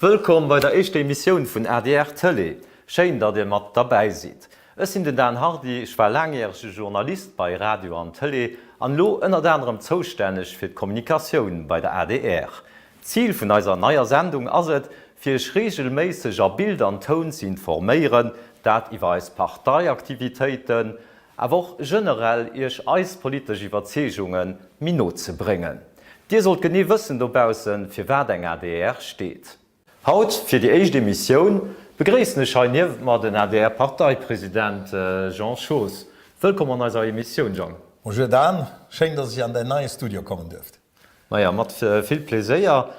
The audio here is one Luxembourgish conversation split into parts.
Wëllkomm bei der éischter Emissioun vun adr Tëlee. Schéin, datt Dir mat derbäi sidd. Ech sinn den Dan Hardy, ech war laangjärege Journalist bei Radio an Tëlee an elo ënnert anerem zoustänneg fir d'Kommunikatioun bei der adr. D'Zil vun eiser neier Sendung ass et, fir Iech reegelméisseg a Bild an Toun ze informéieren, dat iwwer eis Parteiaktivitéiten, awer och generell Iech eis politesch Iwwerzeegunge méi no ze bréngen. Dir sollt genee wëssen dobaussen, firwat eng adr steet. Haut, fir déi éischt Emissioun, begréissen ech hei niewent mer den ADR-Parteipresident Jean Schoos. Wëllkomm an eiser Emissioun, Jean. Bonjour Dan, schéin dass ech an däin neie Studio kommen duerft. Maja, mat vill Pleséier.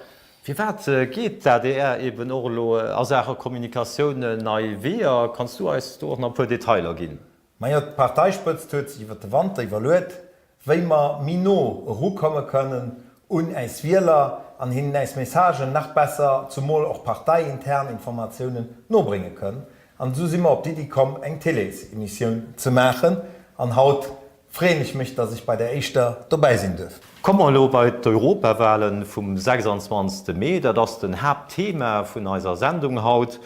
Firwat geet d'ADR eben och elo a Saache Kommunikatioun nei Weeër? Kanns du eis do och nach e puer Detailer ginn? Majo, d'Parteispëtzt huet sech iwwer de Wanter iwwerluet, wéi mer méi no erukomme kënnen un äis Wieler an hinnen äis Messagen nach besser, zumol och parteiintern Informatiounen, nobrénge kënnen. An esou si mer op d'Iddi komm, eng Télésemissioun ze maachen. An haut Freeën ech mech, dass ech bei der éischter dobäi sinn duerf. Komme mer elo bei d'Europawahlen vum 26. Mee. Dat ass den Haaptthema vun eiser Sendung haut.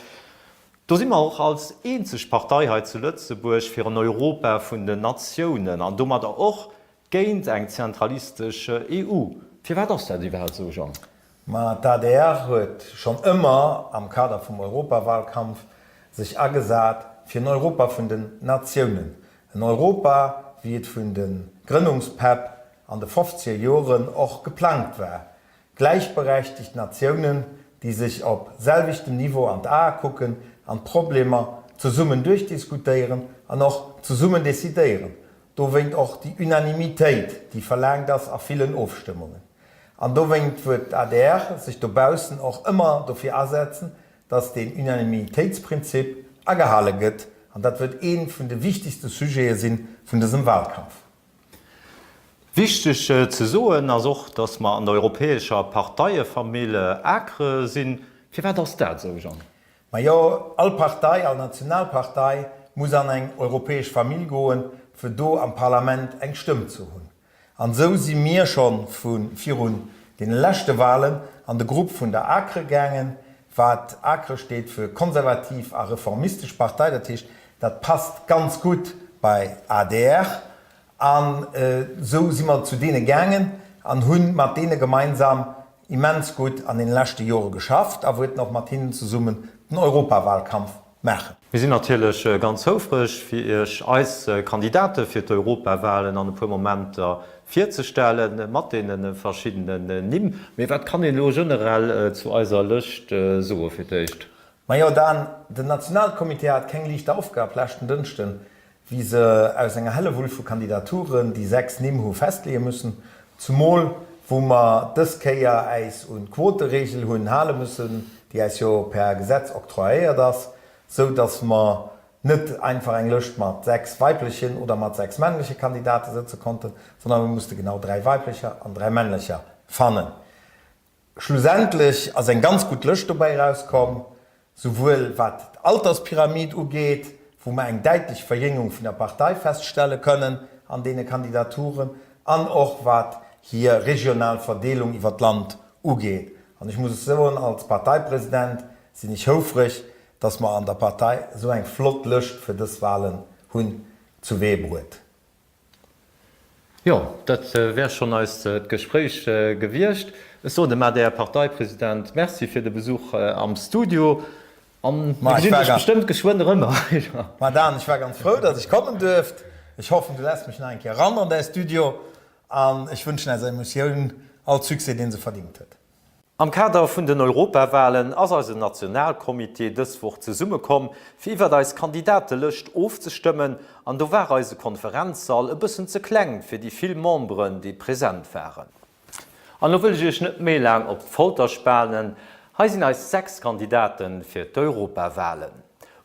Do si mer och als eenzeg Partei hei zu Lëtzebuerg fir en Europa vun den Natiounen an domadder och géint eng zentralistesch EU. Firwat ass dat iwwerhaapt esou, Jean? Ma d'ADR huet schonn ëmmer am Kader vum Europawahlkampf sech agesat fir en Europa vun den Natiounen. En Europa, wéi et vun de Grënnungspäpp an de fofzeger Joren och geplangt war. Gläichberechtigt Natiounen, déi sech op selwechtem Niveau an d'Ae kucken an d'Problemer zesummen duerchdiskutéieren an och zesummen decidéieren. Dowéint och déi Unanimitéit, déi verlaangt ass a villen Ofstëmmungen. An dowéint wëllt d'ADR sech dobaussen och ëmmer dofir asetzen, datt deen Unanimitéitsprinzip agehale gëtt. An dat wëllt ee vun de wichtegste Sujete si vun dësem Wahlkampf. Wichteg ze soen ass och, datt mer an der europäescher Parteiefamill ACRE sinn. Firwat ass dat esou, Jean? Majo, all Partei, all national Partei muss an eng europäesch Famill goen, fir do am Parlament eng Stëmm ze hunn. An esou si mir scho vu virun deene leschte Wahlen an de Grupp vun der ACRE gaangen, wat ACRE steet fir konservativ a reformistesch Partei, dat heescht, dat passt ganz gutt bei adr. An esou si mer zu deene gaangen an hu mat deene gemeinsam immens gutt an deene leschte Jore geschafft a wëllten och mat hinnen zesummen den Europawahlkampf maachen. Mir sinn natierlech ganz houfreg, fir Iech eis Kandidate fir d'Europawahlen an e puer Momenter virzestellen, mat deene verschiddenen Nimm. Mee wat kann een elo generell zu eiser Lëscht soe fir d'éischt? Majo Dan, den Nationalcomité hat keng liicht Aufgab leschten Dënschden, wéi se aus enger Hellewull vu Kandidaturen déi 6 Nimm hu festleeë müssen, zumol wou mer dës Kéier äis un d'Quoteregel hunn hale müssen, déi äis jo per Gesetz octroyéiert ass, sou datt mer net einfach eng Lëscht mat 6 weiblechen oder mat 6 männleche Kandidate sëtze konnten, sondern mer musste genau 3 weiblecher an 3 männlecher fannen. Schlussendlech ass eng ganz gutt Lëscht dobäi erauskomm, souwuel wat d'Alterspyramid ugeet, wou mer eng däitlech Verjéngung vun der Partei feststelle kënnen an deene Kandidaturen, an och wat hir regional Verdeelung iwwer d'Land ugeet. An ech muss soen, als Parteipresident sinn ech houfreg, dass mer an der Partei esou eng flott Lëscht fir dës Wahlen hunn zuwee bruet. Jo, dat wär schonn eist Gespréich gewiescht. Ech soen dem ADR-Parteipresident Merci fir de Besuch am Studio an mir gesinn sech bestëmmt geschwënn erëm. Ma Dan, ech war ganz frou, datt ech kommen duerft. Ech hoffen, du läss mech nach eng Kéier eran an däi Studio an ech wënschen eiser Emissioun all Succès, deen se verdingt huet. Am Kader vun den Europawahlen ass eisen Nationalcomité dës Woch zesummekomm, fir iwwert eis Kandidatelëscht ofzestëmmen an do war eise Konferenzsall e bëssen ze kleng fir déi vill Memberen, déi present waren. An elo wëll ech iech net méi laang op d'Folter spanen, hei sinn eis 6 Kandidate fir d'Europawahlen.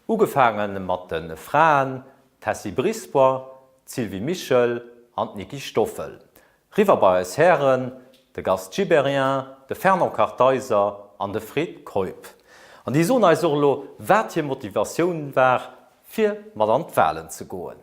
Ugefaange mat de Fraen, d'Tessy Brisbois, d'Sylvie Mischel an d'Nicky Stoffel. Riwwer bei eis Hären, de Gast Gibéryen, de Fernand Kartheiser an de Fred Keup. An déi soen eis och elo, wat hir Motivatioun war, fir mat an d'Walen ze goen.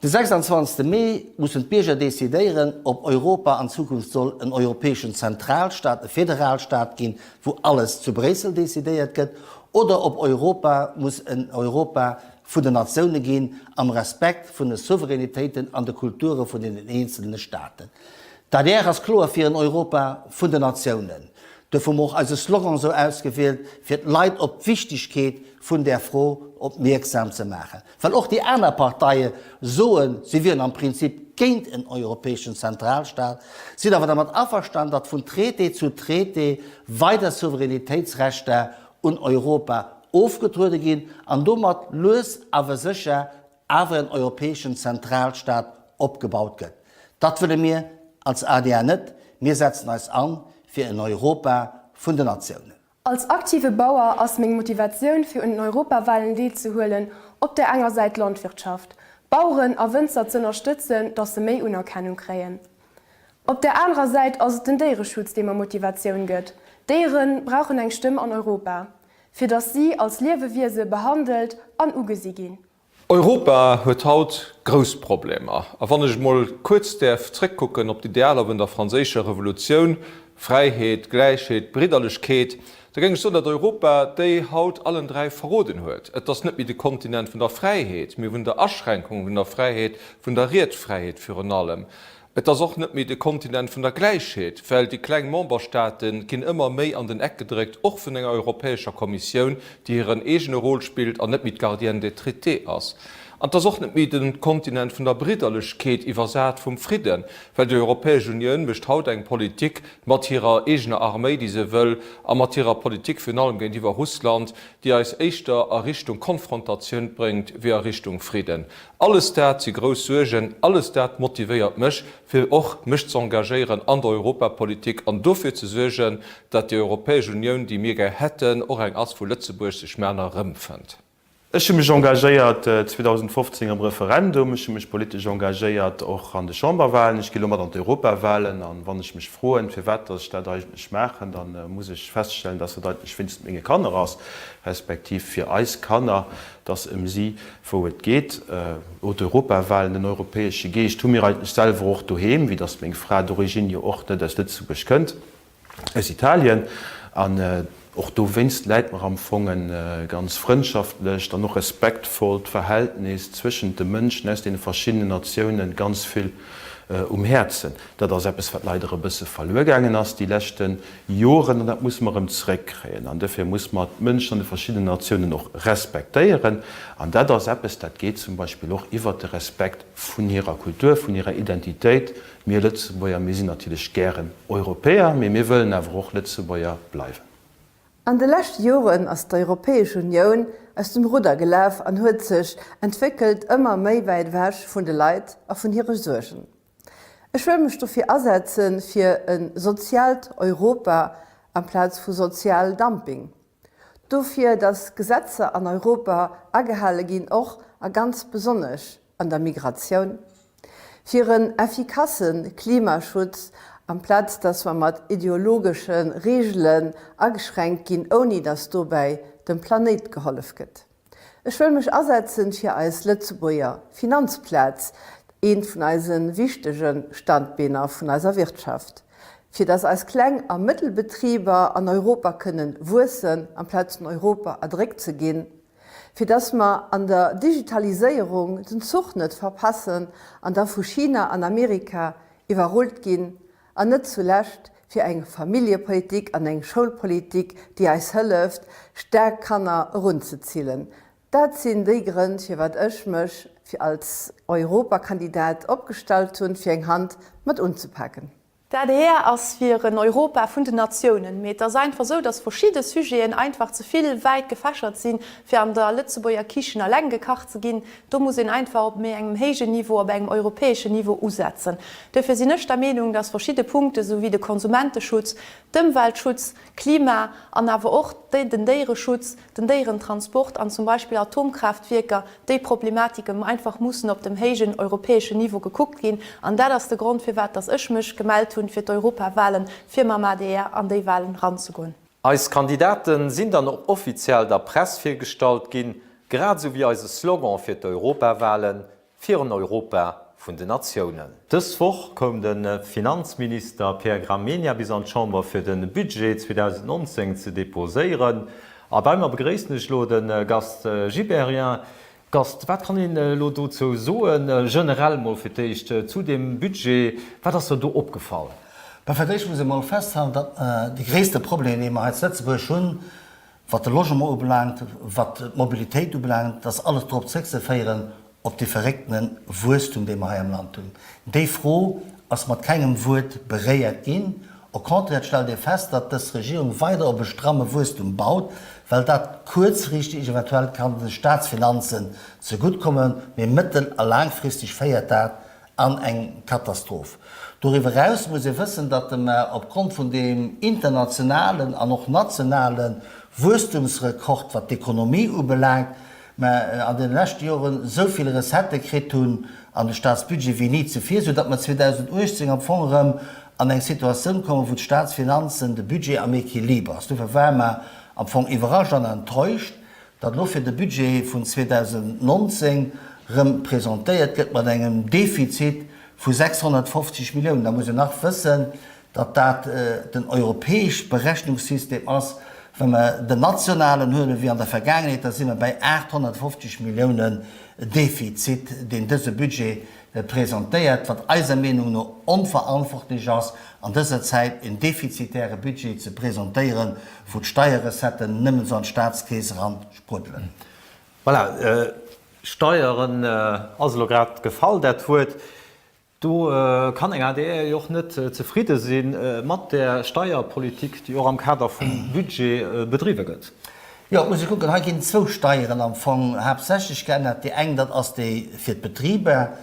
De 26. Mee mussen d'Bierger decidéieren, ob Europa an Zukunft soll en europäeschen Zentralstaat, e Federalstaat ginn, wou alles zu Bréissel decidéiert gëtt, oder ob Europa muss en Europa vun den Natioune ginn, am Respekt vun de Souveränitéiten an de Kulture vun den eenzelne Staaten. D'adr ass kloer fir en Europa vun den Natiounen. Duerfir hu mer och eise Slogan esou ausgewielt, fir d'Leit op d'Wichtigkeet vun där Fro opmierksam ze maachen. Well och déi aner Parteie soen, si wieren am Prinzip géint en europäeschen Zentralstaat, sinn awer dermat averstan, datt vun Traité zu Traité weider Souveränitéitsrechter un Europa ofgetruede ginn an domat lues awer sécher awer en europäeschen Zentralstaat opgebaut gëtt. Dat wëlle mir als adr net. Mir setzen eis an fir en Europa vun den Natiounen. Als aktive Bauer ass meng Motivatioun fir un den Europawahlen deelzehuelen op der enger Säit d'Landwirtschaft, d'Baueren a Wënzer z'ënnerstëtzen, datt se méi Unerkennung kréien. Op der anerer Säit ass et den Déiereschutz dee mer Motivatioun gëtt. Déiere brauchen eng Stëmm an Europa, fir datt si als Liewewiese behandelt an ugesi ginn. Europa huet haut grouss Problemer. A wann ech emol kuerz däerf zréckkucken op d'Idealer vun der franséischer Revolutioun, Fräiheet, Gläichheet, Bridderlechkeet, da géing ech soen, datt Europa déi haut allen 3 verroden huet. Et ass net méi de Kontinent vun der Fräiheet, mee vun der Aschränkung vun der Fräiheet, vun der Riedfräiheet virun allem. Et ass och net méi de Kontinent vun der Gläichheet, well déi kleng Memberstaate ginn ëmmer méi an den Eck gedréckt, och vun enger Europäescher Kommissioun, déi hiren eegene Rôle spillt an net méi d'Gardienne des traités ass. An et ass och net méi de Kontinent vun der Bridderlechkeet, iwwersat vum Fridden, well déi Europäesch Unioun mécht haut eng Politik mat hirer eegener Arméi, déi se wëll, a mat hirer Politik virun allem géintiwwer Russland, déi eis éischter a Richtung Konfrontatioun bréngt wéi a Richtung Fridden. Alles dat si grouss Suergen, alles dat motivéiert mech, fir och mech ze engagéieren an der Europapolitik an dofir ze suergen, datt déi Europäesch Unioun, déi mir gär hätten, och eng ass, wou Lëtzebuerg sech maner erëmfënnt. Ech hu mech engagéiert 2015 am Referendum, ech hu mech politesch engagéiert och an de Chamberwahlen, ech gi lo mat an d'Europawahlen an wann ech mech froen, firwat datt ech dat eigentlech maachen, da muss ech feststellen, datt dat eigentlech wéinst menge Kanner ass, respektiv fir eis Kanner, datt ëm si wou et geet. O d'Europawahlen, den europäesche Geescht hu mir eigentlech selwer och doheem, wéi datt meng Fra d'origine jo och net aus Lëtzebuerg kënnt, aus Italien. An och dowéinst läit mer am Fong e ganz frëndschaftlecht an och respektvollt Verhältnis zwëschent de Mënschen aus deene verschiddenen Natiounen ganz vill um Häerzen. Dat ass eppes, wat leider e bësse verluer gaangen ass déi leschte Joren, an dat musse mer erëm zrëckkréien. An duerfir muss mer d'Mënschen an de verschiddenen Natiounen och respektéieren. An dat ass eppes, dat geet zum Beispill och iwwert de Respekt vun hirer Kultur, vun hirer Identitéit. Mir Lëtzebuerger, mir sinn natierlech gären Europäer, mee mir wëllen awer och Lëtzebuerger bleiwen. An de leschte Joren ass d'Europäesch Unioun aus dem Rudder gelaf an huet sech entwéckelt, ëmmer méi wäit ewech vun de Leit a vun hire Suergen. Ech wëll mech dofir asetze fir e soziaalt Europa amplaz vu Sozialdumping. Dofir, datt Gesetzer an Europa agehale ginn, och a ganz besonnesch an der Migratioun. Fir en effikasse Klimaschutz, amplaz datt mer mat ideologesche Reegelen ageschränkt ginn, ouni datt dobäi dem Planéit gehollef gëtt. Ech wëll mech asetzen fir eis Lëtzebuerger Finanzplaz, eent vun eise wichtege Standbeener vun eiser Wirtschaft, fir dass eis Kleng a Mëttelbetriber an Europa kënnen wuessen, amplaz vun Europa erdréckt ze ginn, fir dass mer an der Digitaliséierung den Zuch net verpassen an da vu China an Amerika iwwerrullt ginn, An net zulescht fir eng Familljepolitik an eng Schoulpolitik, déi eis hëlleft, staark Kanner erunzezillen. Dat sinn déi Grënn, firwat ech mech fir als Europakandidat opgestallt hunn, fir eng Hand mat unzepaken. D'adr ass fir en Europa vun den Natiounen, mee et ass einfach esou, datt verschidde Sujeten einfach ze vill wäit gefächert sinn, fir an der Lëtzebuerger Kichen eleng gekacht ze ginn. Do muss een einfach op méi engem héijen Niveau, op engem europäeschen Niveau usetzen. Duerfir sinn ech der Meenung, dass verschidde Punkte sou wéi de Konsumenteschutz, d'Ëmweltschutz, Klima an awer och den Déiereschutz, den Déierentransport an zum Beispill Atomkraaftwierker, déi Problematiken einfach mussen op dem héijen europäeschen Niveau gekuckt ginn. An dat ass de Grond, firwat dass ech mech gemellt hunn fir d'Europawahlen, fir mam adr an déi Wahlen ranzegoen. Eis Kandidaten sinn dann och offiziell der Press virgestallt ginn, grad esou wéi eise Slogan fir d'Europawahlen. Fir en Europa vun den Natiounen. Dës Woch koum de Finanzminister Pierre Gramegna bis an d'Chamber fir de Budget 2019 ze deposéieren. A bei mer begréissen ech elo de Gast Gibéryen. Gast, wat kann een elo dozou soen, generell mol fir d'éischt zu deem Budget, wat ass der do opgefall? Bah, fir d'éischt muss ee mol festhalen, datt de gréisste Problem, dee mer hei zu Lëtzebuerg hunn, Wat de Logement ubelaangt, wat d'Mobilitéit ubelaangt, dat ass alles drop zréckzeféieren op dee verrécktene Wuesstum, dee mer hei am Land hunn. Déi Fro ass mat kengem Wuert beréiert ginn. Au contraire, et stellt ee fest, datt dës Regierung weider op e stramme Wuesstum baut, well dat kuerzfristeg eventuell kann de Staatsfinanzen zeguttkommen, mee mëttel a laangfristeg féiert dat an eng Katastroph. Doriwwer eraus muss ee wëssen, datt mer opgrond vun deem internationalen an och nationale Wuesstumsrekord, wat d'Ekonomie ubelaangt, mer an deene leschte Joren esou vill Recettë kritt hunn an de Staatsbudget wéi ni zuvir, soudatt mer 2018 am Fong erëm an eng Situatioun kommen, wou d'Staatsfinanzen, de Budget am Equiliber ass. Dofir ware mer am Fong iwwerrascht an enttäuscht, datt elo fir de Budget vun 2019 rëm presentéiert gëtt mat engem Defizit vu 650 Milliounen. Da muss een nach wëssen, datt dat den europäesch Berechnungssystem ass. Wa mer den nationalen huelen, wéi an der Vergaangenheet, da si mer bäi 850 Milliounen Defizit, deen dëse Budget presentéiert, wat eiser Meenung no onverantwortlech ass, an dëser Zäit en defizitäre Budget ze presentéieren, wou d'Steierrecetten nëmmen esou an d'Staatskeess eran spruddelen. Voilà, Steieren ass elo grad gefall, dat Wuert. Do kann eng adr jo och net zefridde si mat där Steierpolitik, déi och am Kader vum Budget bedriwwe gëtt. Jo, et muss ee kucken, hei ginn zwou Steieren am Fong haaptsächlech geännert. Déi eng, dat ass déi fir d'Betriber,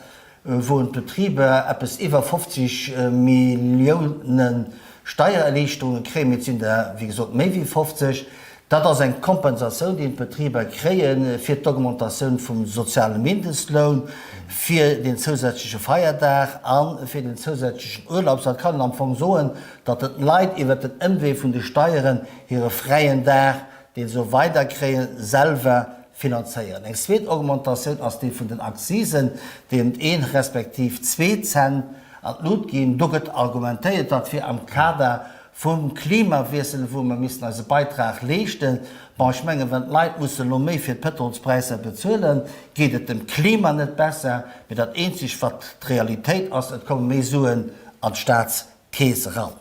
wou un d'Betriber eppes iwwer 50 Millioune Steiererliichterunge kréien, mee et sinn der, wéi gesot, méi wéi 50. Dat ass eng Kompensatioun, déi d'Betriber kréie fir d'Augmentatioun vum soziale Mindestloun, fir den zousätzleche Feierdag a fir den zousätzlechen Urlaub. Dat kann een am Fong soen, datt et d'Leit iwwert den Ëmwee vun de Steieren hire fräien Dag, dee se weider kréien, selwer finanzéieren. Eng zweet Augmentatioun ass déi vun den Akzisen, déi ëm een respektiv zwee Cent an d'Lut ginn. Do gëtt argumentéiert, dat wier am Kader vum Klimawiessel, wou mer missten eise Beitrag leeschten. Bon, ech mengen, wann d'Leit musse elo méi fir d'Pëtrolspräisser bezuelen, geet et dem Klima net besser. Mee dat eenzegt, wat d'Realitéit ass, et komme méi Suen an d'Staatskeess eran.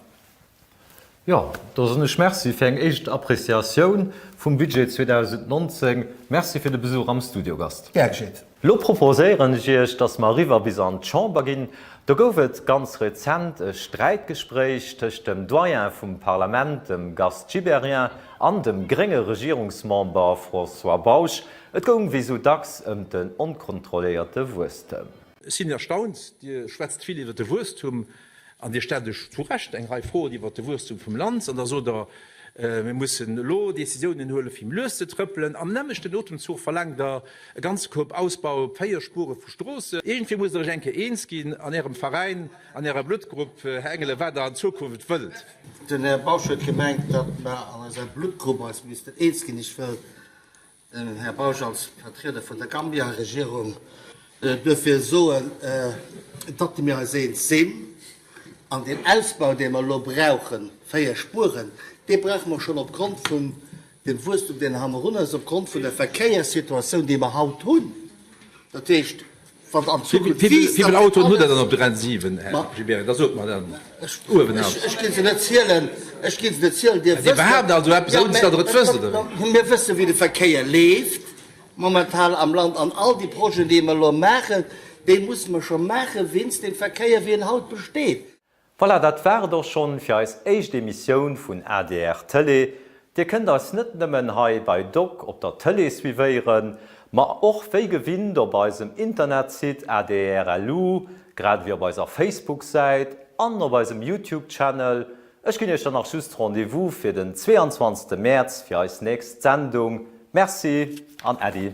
Jo, do soen ech Merci fir eng éischt Appreciatioun vum Budget 2019. Merci fir de Besuch am Studio, Gast. Gär geschitt. Lo proposéieren ech Iech, dass mer eriwwer bis an d'Chamber ginn. Do gouf et ganz rezent e Sträitgespréich tëscht dem Doyen vum Parlament, dem Gast Gibéryen, an dem grénge Regierungsmember François Bausch. Et goung wéi sou dacks ëm den onkontrolléierte Wuesstem. Ech sinn erstaunt, Dir schwätzt vill iwwer de Wuesstum an Dir stellt lech zu Recht eng Rei Froen iwwer de Wuesstum vum Land. An da sot Der, mir mussen elo Décisiounen huelen, fir méi lues ze trëppelen. Am nämmlechten Otemzuch verlaangt Der e ganze Koup Ausbau op 4 Spure vu Stroossen. Iergendwéi musst Der Iech eng Kéier eens ginn an Ärem Veräin, an Ärer Bluttgrupp, Här Engelen, wat Der an Zukunft wëllt. Den Här Bausch huet gemengt, datt mer an eiser Bluttgrupp eis missten eens ginn. Ech wëll Den Här Bausch als Vertrieder vun der Gambia-Regierung duerfir soen, datt mir eis eens sinn. An deen Ausbau, dee mer elo brauchen, 4 Spueren, dee brauche mer schonn opgrond vun dem Wuesstum, deen hannerun ass, opgrond vun der Verkéierssituatioun, déi mer haut hunn. Dat heescht, Wann an Zukunft wiisst, dann Wéivill Autoen hutt Der dann op der N7, Här Gibéryen? Da sot mer dann uewen aus. Ech ginn se net zielen. Ech ginn se net zielen. Dir wësst. Dir behaapt also eppes, ouni datt Der et wësst, oder wéi? Mir wëssen, wéi de Verkéier leeft momentan am Land. An all déi Projeten, déi mer elo maachen, déi musse mer scho maache wéinst dem Verkéier, wéi en haut besteet. Voilà, dat war et och schonn fir eis éischt Emissioun vun adr Tëlee. Dir kënnt eis net nëmmen hei bei Doc op der Tëlee suivéieren, ma och wéi gewinnt op eisem Internetsite adr.lu, grad ewéi op eiser Facebook-Säit an op eisem YouTube-Channel. Ech ginn iech dann nach just Rendez-vous fir den 22 Mäerz fir eis nächst Sendung. Merci an Äddi!